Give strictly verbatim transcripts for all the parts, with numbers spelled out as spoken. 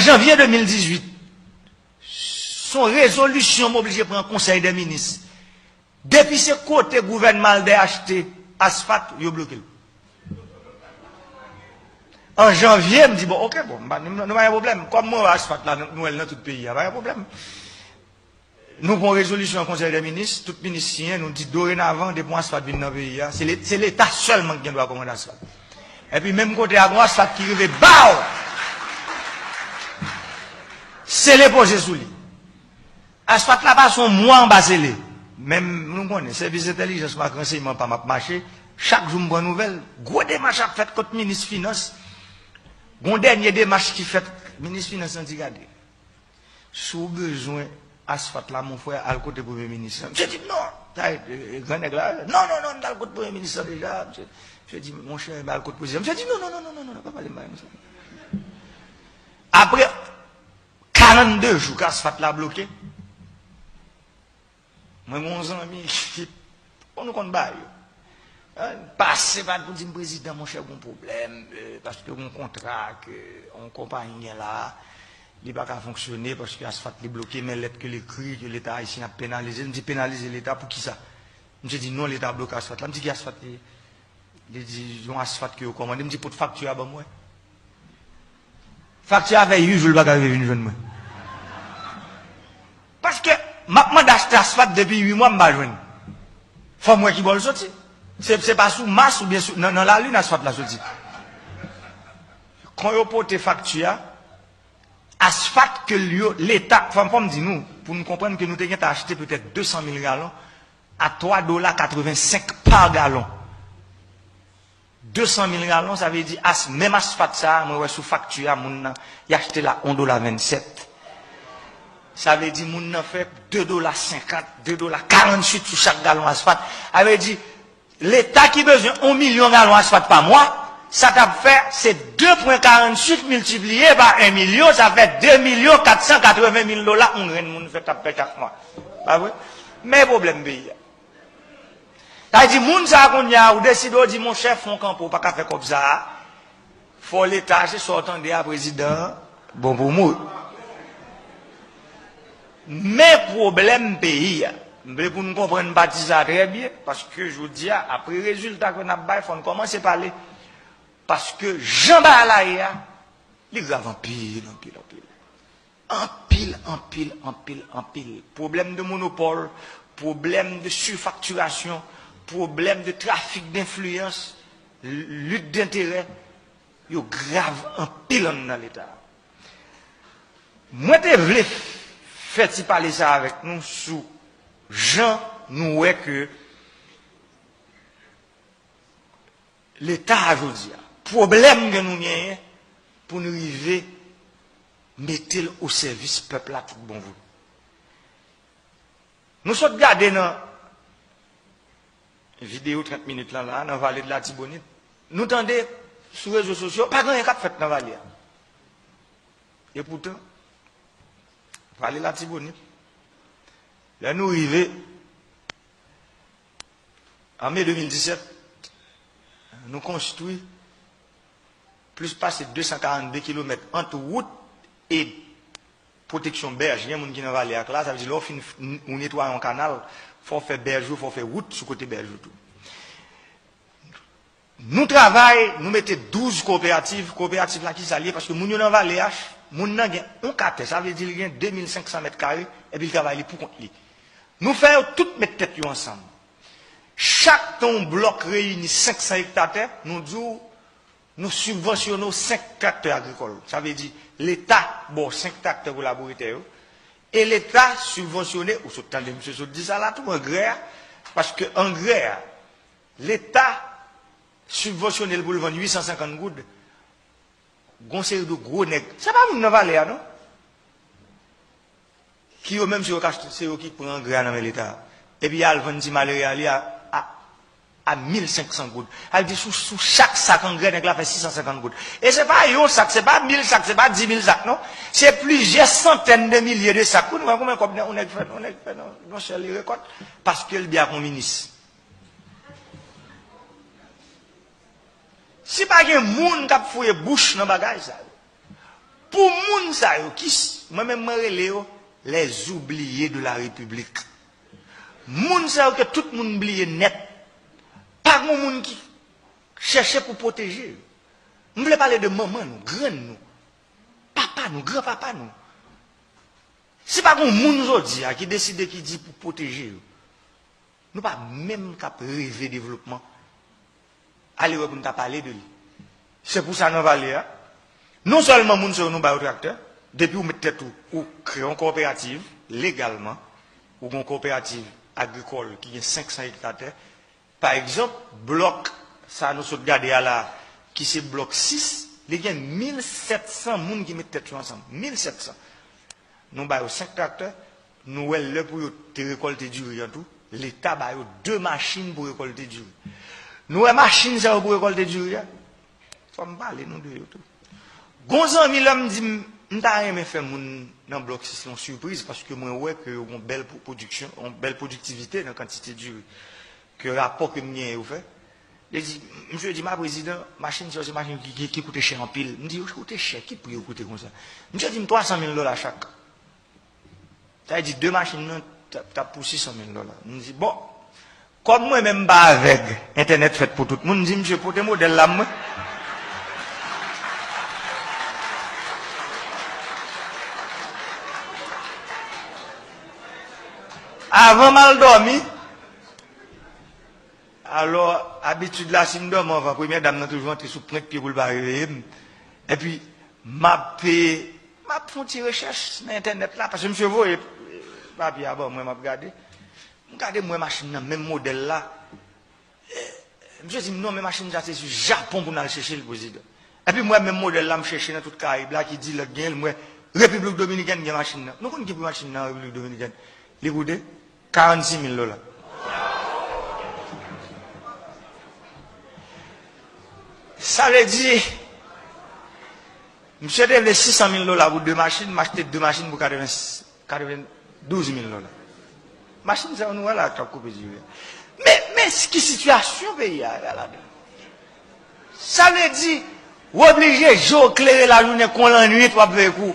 Janvye de mil dizuit, se yon rezolisyon m oblije pran Konsèy dè Minis. Depi se kote gouvènman Albert achte asfat, yo bloke l. An janvye, m di, bon, oke, bon, m pa, nou, nou pa gen pwoblèm. Kòm mwen wè asfat la, nou wè l nan tout peyi a, pa gen pwoblèm. Nou pran rezolisyon Konsèy dè Minis, tout minis siyen, nou di dorenavan, depi yon asfat vin nan peyi a, se le-, se Leta sèlman ki gen dwa kòmande asfat. Epi menm kote a, gon asfat ki rive, baw! Sele poze sou li. Asfat la pase yon mwa anba sele. Men nou konnen, sèvis entèlijans m ak ransèyman pa m ap mache, chak jou m pran nouvèl. Gwo demach ap fèt kot minis finans. Gon dènye demach ki fèt, minis finans nan di gade. Si w bezwen asfat la, mon frè, al kote premye minis lan. Misye di, non, sa e, e, gran nèg la. Non, non, non, m t al kote premye minis lan deja. Misye, misye di, monchè, m al kote prezidan. Misye di, non, non, non, non, non, non, pa pale m bagay konsa. Apre karannde jou ke asfat la bloke, mwen gen yon zanmi ki, bon, nou konn bagay yo. Hein, pase pa l pou di m, prezidan, monchè, gon pwoblèm, euh, paske gon kontra ke yon konpayi gen la, li pa ka fonksyone paske asfat li bloke, men lèt ke l ekri ke Leta ayisyen ap penalize l. M di, penalize Leta pou kisa? Misye di, non, Leta bloke asfat la. M di, ki asfat li ye? Li di, yon asfat ke yo kòmande. M di, pot fakti a ban m wè. Fakti a fè uit jou, l pa ka rive vin jwenn mwen. Paske m ap mande achte asfat depi uit mwa, m pa jwenn. Fò m wè ki bò l soti. Se, se pa sou mas oubyen sou, nan, nan lalin asfat la soti. Kan yo pote fakti a, asfat ke yo, Leta, fò m, fò m di nou, pou nou konprann ke nou te gentan achte petèt de san mil galon a twa dola katrevensenk pa galon. De san mil galon, sa vle di as-, menm asfat sa a, mwen wè sou fakti a, moun nan, y achte l a yon dola vennsèt. Sa vle di moun nan fè de dola senkant, de dola karannwit sou chak galon asfat. Sa vle di, Leta ki bezwen yon milyon galon asfat pa mwa, sa t ap fè, se de pwen karannwit miltipliye pa yon milyon, sa fè de milyon kat san katreven mil dola yon grenn moun fè, t ap fè chak mwa. Pa vre? Men pwoblèm peyi a. Sa vle di, moun sa a kounye a, ou deside, ou di, monchè, fè yon kanpe, ou pa ka fè kòb sa a. Fò Leta, se sa w tande a, prezidan, bon pou mwen. Men pwoblèm peyi a. M vle pou nou konprann pati sa a trè byen, paske jodi a, apre rezilta ke n ap bay, fò n kòmanse pale. Paske jan bagay la ye a, li grav anpil, anpil, anpil. Anpil, anpil, anpil, anpil. Pwoblèm de monopòl, pwoblèm de sifaktirasyon, pwoblèm de trafik denfliyans, lit denterè, yo grav anpil anndan Leta a. Mwen te vle fè ti pale sa avèk nou sou jan nou wè ke Leta a jodi a, pwoblèm ke nou genyen pou n rive mete l o sèvis pèp la tout bon vre. Nou sot gade nan videyo trant minit lan la, nan Vale de Latibonit, nou tande sou rezo sosyo, pa gen anyen k ap fèt nan vale a. Epoutan, Vale Latibonit, lè nou rive, an me de mil disèt, nou konstwi plis pase de san karannde kilomèt ant wout e pwoteksyon bèj. Gen moun ki nan vale a k la, sa vle di lè w fin f-, n-, ou netwaye yon kanal, fò w fè bèj ou, fò w fè wout sou kote bèj ou tou. Nou travay, nou mete douz kooperativ. Kooperativ la, kisa l ye? Paske moun yo nan vale a, moun nan gen yon ka tè, sa vle di l gen de mil senk san mèt kare, epi l travay li pou kont li. Nou fè yo tout met tèt yo ansanm. Chak tan yon blòk reyini senk san ekta tè, nou di w, nou sibvansyone w senk traktè agrikòl. Sa vle di, Leta ba w senk traktè pou labouretè yo, e Leta sibvansyone, ou sot tande misye sot di sa la tou, angrè a, paske angrè a, Leta sibvansyone l pou l vann uit san senkant goud. Gon seri de gwo nèg. Se pa moun nan vale a, non. Ki yo menm, se yo k achte, se yo ki pran angrè a nan men Leta a. Epi y al vann ti malere a li a, a, a mil senk san goud. Sa vle di sou, sou chak sak angrè, nèg la fè sis san senkant goud. E se pa yon sak, se pa mil sak, se pa di mil sak, non. Se plizyè santèn de milye de sak. Wi, nou wè konbyen kòb yon nèg fè, yon nèg fè nan, nan yon sèl rekòt. Paske l byen ak yon minis. Si pa gen moun k ap fouye bouch nan bagay sa yo, Pou moun sa yo ki, mwen menm mwen rele yo les oubliés de la République. Moun sa yo ke tout moun bliye nèt. Pa gen moun ki chèche pou pwoteje yo. M vle pale de manman nou, grann nou, papa nou, granpapa nou. Si pa gen moun jodi a ki deside ki di pou pwoteje yo, nou pa menm k ap reve devlopman. Ale wè pou n ta pale de li. Se pou sa nan vale a, non sèlman moun sa yo nou ba yo traktè, depi ou met tèt ou, ou kreye yon kowoperativ legalman, ou gen yon kowoperativ agrikòl ki gen senk san ekta tè, pa egzanp, blòk sa nou sot gade a la, ki se blòk sis, li gen mil sèt san moun ki met tèt yo ansanm. Mil sèt san. Nou ba yo senk traktè, nou wè lè pou yo te rekòlte diri an tou, Leta ba yo de machin pou rekòlte diri. Nou wè machin sa yo pou rekòlte diri a? Fò m pale nou de yo tou. Gon zanmi lè m di m, m ta renmen fè moun nan blòk sis lan yon sipriz, paske mwen wè ke yo gon bèl pwo-, pwodiksyon, yon bèl pwodiktivite nan kantite diri ke rapò ke m genyen yo fè. Li di, misye di, "Ma prezidan, machin sa yo se machin ki, ki, ki koute chè anpil." M di, "Yo koute chè, ki pri yo koute konsa?" Misye di m twa san mil dola chak. Sa vle di de machin nan t ap, t ap pou sis san mil dola. M di, "Bon, kòm mwen menm m pa avèg, entènèt fèt pou tout moun," m di, "Misye, pote modèl la mwen." Avan m al dòmi, alò, abitid la, si m dòmi anvan, premyè dam nan toujou antre sou pwent pye pou l pa reveye m. Epi, m ap, m ap fè yon ti rechèch nan entènèt la, paske misye voye papye a ban mwen, m ap gade. M gade, m wè machin nan, menm modèl la. E, misye di m, "Non, men machin sa, se sou Japon pou n al chèche l, prezidan." Epi m wè menm modèl la, m chèche nan tout Karayib la, ki di lòt genyen l, m wè Repiblik Dominikèn gen machin nan. Nou konn ki pri machin nan Repiblik Dominikèn? Li koute karannsis mil dola. Sa vle di, misye te vle sis san mil dola pou de machin, m achte de machin pou katreven, katrevendouz mil dola. Machin sa yo nou wè la k ap koupe diri a. Men, men ki sitiyasyon peyi a ye ladan. Sa vle di, w oblije je w klere lajounen kon lannwit w ap veye kou.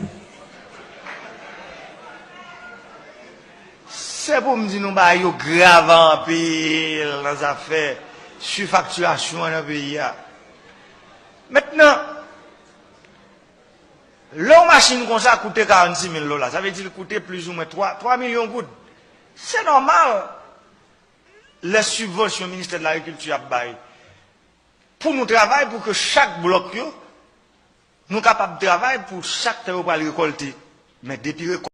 Se pou m di nou bagay yo grav anpil nan zafè sifaktirasyon an nan peyi a. Mentnan, lè yon machin konsa koute karannsis mil dola, sa vle di l koute plizoumwen twa, twa milyon goud. Se nòmal, lè sibvansyon Ministè de Lagrikilti ap bay, pou nou travay pou ke chak blòk yo, nou kapab travay pou chak tan yo pral rekòlte. Men depi rekòt